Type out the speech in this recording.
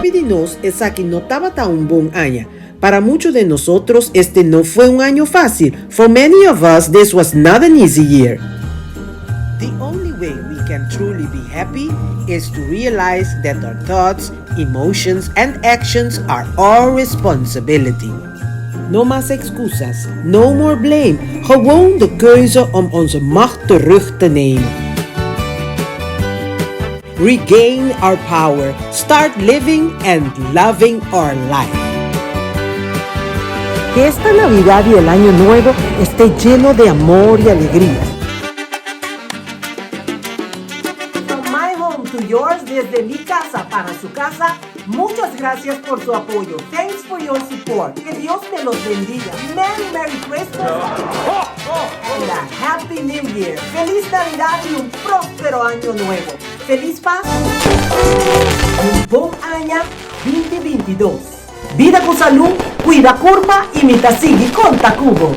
hopi di nos esaki no tabata un bon aña. Para muchos de nosotros este no fue un año fácil. For many of us this was not an easy year. The only way we can truly be happy is to realize that our thoughts, emotions and actions are our responsibility. No mas excusas, no more blame. Gewoon de keuze om onze macht terug te nemen. Regain our power, start living and loving our life. Que esta Navidad y el Año Nuevo esté lleno de amor y alegría. From my home to yours, desde mi casa para su casa, muchas gracias por su apoyo. Thanks for your support. Que Dios me los bendiga. Merry, Merry Christmas and a Happy New Year. Feliz Navidad y un próspero año nuevo. Feliz Pascu y un bon aña 2022. Bida cu salud, cuida curpa y mi ta sigui conta cu bo.